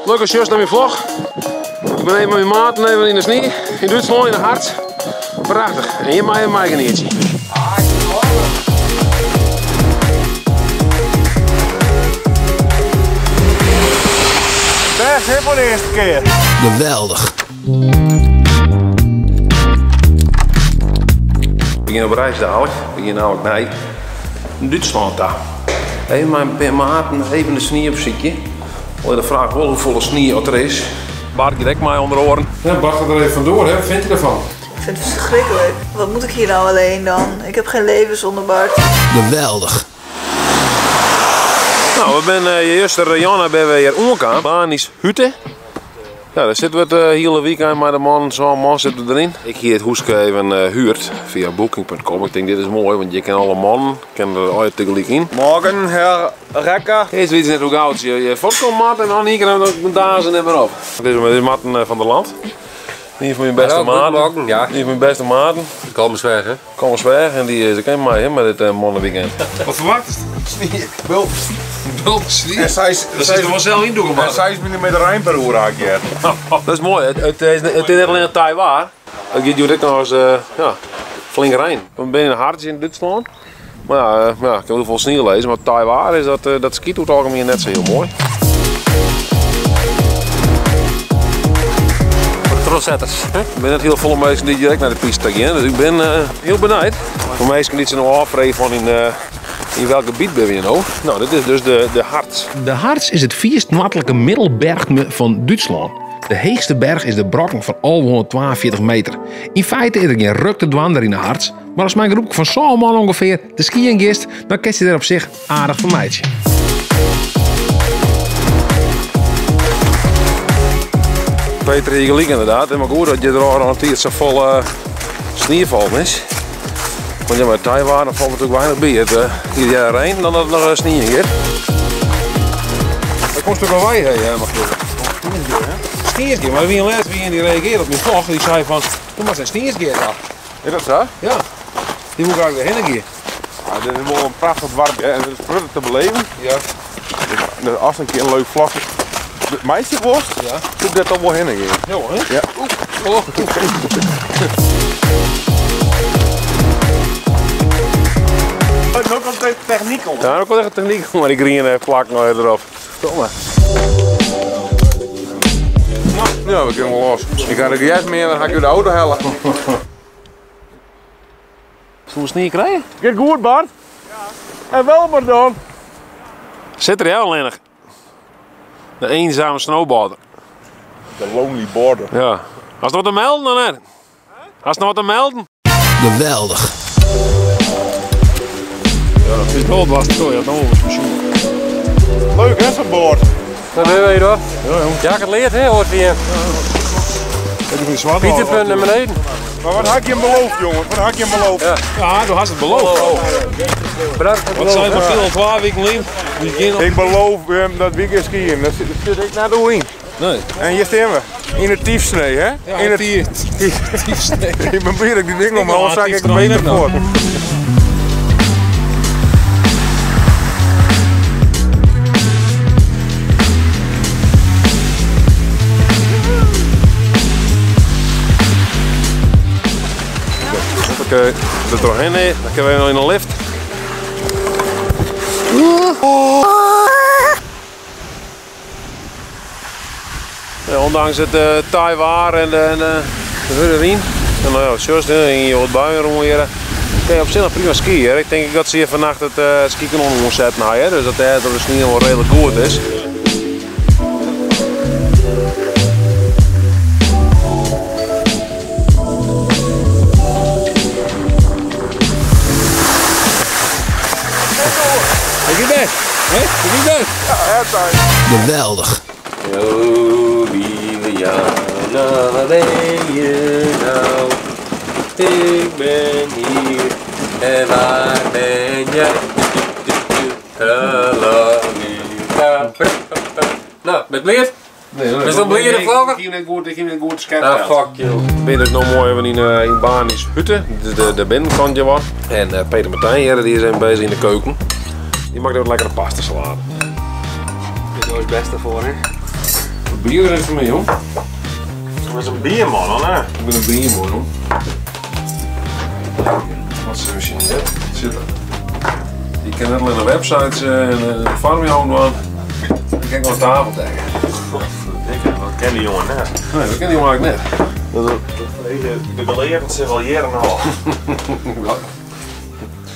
Leuk as sjochst nei myn vlog. Ik bin even mei myn maten even yn de snie yn Dútslân yn de Harz. Prachtich. En hjir meie we meigenietsje. Bêst hè foar de earste kear. Geweldich. We gean op reis dadelijk. We gean namelijk nei Dútslân ta. Even mei in pear maten even de snie opsykje. Allinnich de fraach wol hoefolle snie oft der is. Bart giet ek mei ûnder oaren. Ja, Bart gaat er even vandoor, hè? Wat vindt hij ervan? Ik vind het verschrikkelijk. Wat moet ik hier nou alleen dan? Ik heb geen leven zonder Bart. Geweldich. Nou, we binne juster Janne binne we hjir oankaam. Bani's Hütte. Ja, daar zitten we het hiele weekend mei de mannen. Zo'n man zit erin. Ik hie it húske even huurd via booking.com. Ik tink dit is moai, want je kin alle mannen kin der allegear tegelyk yn. Morgen, Herr Rekker. Earst wie it net hoe gau je fuortkomme moat en dan ien kear dan dagen se net mear op. Dit is Marten van der Land. Ien fan myn bêste maten. Ja. Ien fan myn bêste maten. Kollumersweach, hè? Kollumersweach en dy is ek even mei, hè, mei dit manneweekend. Wat ferwachtest? Snie, bult. Bult snie. En seis, Dat is der wol sels yn dûke, en man. 6 mm rein per oere ha ik heard. Dat is moai. It is net allinnich taai waar. It giet hjoed ek noch ris ja, flink rein. We binne yn Harz yn Dútslân. Mar ja, ja, ik kin wol folle snie lizzen, mar taai waar is dat, dat skyt oer it algemien net sa hiel moai. Foar de trochsetters. Der binne net hiel folle minsken dy't direkt nei de piste ta gean, dus ik bin hiel benijd. Foar minsken dy't se no ôffreegje fan yn, yn welk gebiet binne we no? No, dit is dus de, de Harz. De Harz is it fierst noardlike middelberchtme fan Dútslân. De heechste berch is de Brocken fan 1142 meter. Yn feite is der gjin ruk te dwaan dêr yn de Harz, mar ast mei in groepke fan sân man ûngefear te skyen giest, dan kinst dy der op sich aardich fermeitsje. Peter hie gelyk ynderdaad. It is mar goed dat hjir de ôfrûne tiid safolle snie fallen is. Want ja, mei teiwaar dan falt natuerlik weinich by. It giet earder rein dan dat it noch snieën giet. Dêr komst ek wol wei, hè, Marcel? Stiensgea, mar der wie in lêste wie ien dy reagearre op myn vlog. Dy sei fan, do moatst nei Stiensgea ta. Is dat sa? Ja. Dy woe graach derhinne gean. Ja, dit is wol in prachtich doarp en der is protte te beleven. Ja. Dus ast in kear in leuk vlog meitsje wolst, ja. Soe ik dêr toch wol hinne gean. Ja, hè? Ja. Oh. No komt de technyk om. Ja, no komt echt de technyk om, mei dy griene plakken erop. Kom mar. Ja, we kinne wol los. Ik ha de gas mear, dan ha ik út de auto helle. Soe we snie krije? Giet goed, Bart. En wel maar dan. Sit der allinnich. De eenzame snowboarder. De lonely boarder. Ja. Hast noch wat te melden dan net? Hast noch wat te melden? Geweldich. Ja, dat is gold was het ja, dan Leuk hè, zo'n board. Daar ben je hoor. Ja, jong. Ja, ik het leerd hè, hoort weer. Pieterpunt naar beneden. Maar wat had ik je beloofd, jongen? Wat had ik je beloofd? Ja, ja du hast het beloofd. Oh. Bedankt voor het Wat zei Michiel al 2 weken lyn? Ik beloof hem dat we gaan skiën. Dat zit ik naar de in. Nee. En hier staan we. In het tiefsnee, hè? Ja, in het tiefsnee. Ik ben blij dat ik die ding om, anders zak ik een meter voor. Oké, er trochhinne. Dan kinne we even noch yn de lift. Ja, ondanks it taai waar en de hurde wyn. En nou ja, sjochst, hè, hingje wat buien rûn hjir. Kin je op sich noch prima skiën. Ik tink dat se hjir fannacht it skykanon oansetten ha, dus dat dêr de snie wol reedlik goed is. Ik giet best. Hè? Ik giet best. Geweldich. O, lieve Jana, waar ben je nou? Ik ben hier en waar ben jij? Nou, met leerd? Nee, Is dat bleer of vlogger? Ik hier net goed, ik hier net goed scherp. Ah, fuck you. Ik ben dus nog mooi even in Bani's Hutte, de binnenkant je wat. En Peter Martijn hier, die is even bezig in de keuken. Die maakt ook lekkere pasta salade. Dit is het beste voor, hè? De bier is voor mij, jong. Dat is een bierman, dan hè? Ik ben een bierman, jong. Wat is de machine dit? Zit er. Je kan net alleen de websites en de farm doen. Ik kan gewoon tafel dekken. Dat ken die jongen net. Nee, dat ken die jongen eigenlijk net. De geleerden zich al jaren al.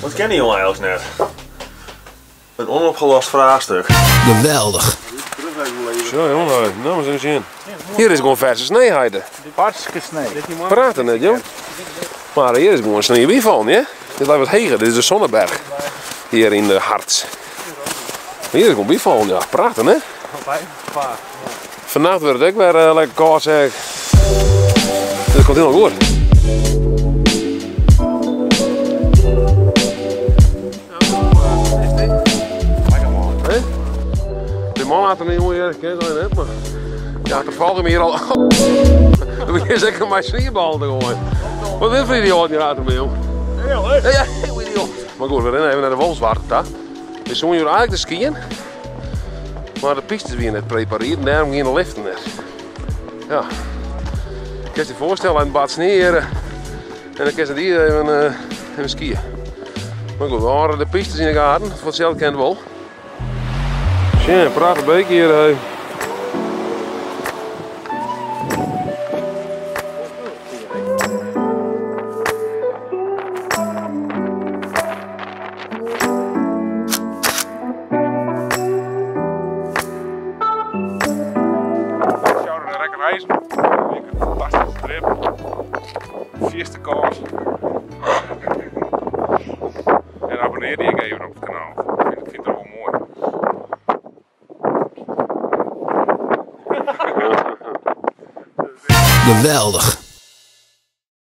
Wat ken die jongen eigenlijk net? Een onopgelost vraagstuk. Geweldig. Zo jongen, nou maar eens zien. Hier is gewoon verse sneeuwheide. Hartstikke snee. Praten net, joh. Maar hier is gewoon sneeuw bijvallen, hè? Dit lijkt wat heger, dit is de Zonneberg. Hier in de Harz. Hier is gewoon bijvallen, ja. Praten, hè? Vannacht wordt het ook weer lekker koud, zeg ik. Dat komt helemaal goed. De man had er niet hoe je kent het net, maar ja, er valt hem hier al. Dan begin je zeker mijn sneeuwbal te gooien. Wat wil voor idioot hier achter me, jong? Ja, heel idioot. Maar goed, we rennen even naar de Wolfswarte. We zoeken hier eigenlijk de skiën. Maar de pistes weer net prepareerd en daarom geen liften net. Ja. Ik kan je voorstellen, een bad sneeuw en dan kan je hier even skiën. Maar goed, we houden de pistes in de gaten, voor hetzelfde kent wel. Tja, praat een beetje hier. Hey. Fantastische trip. Vierste kans. En abonneer die ik even op het kanaal. Ik vind het wel mooi. Geweldig.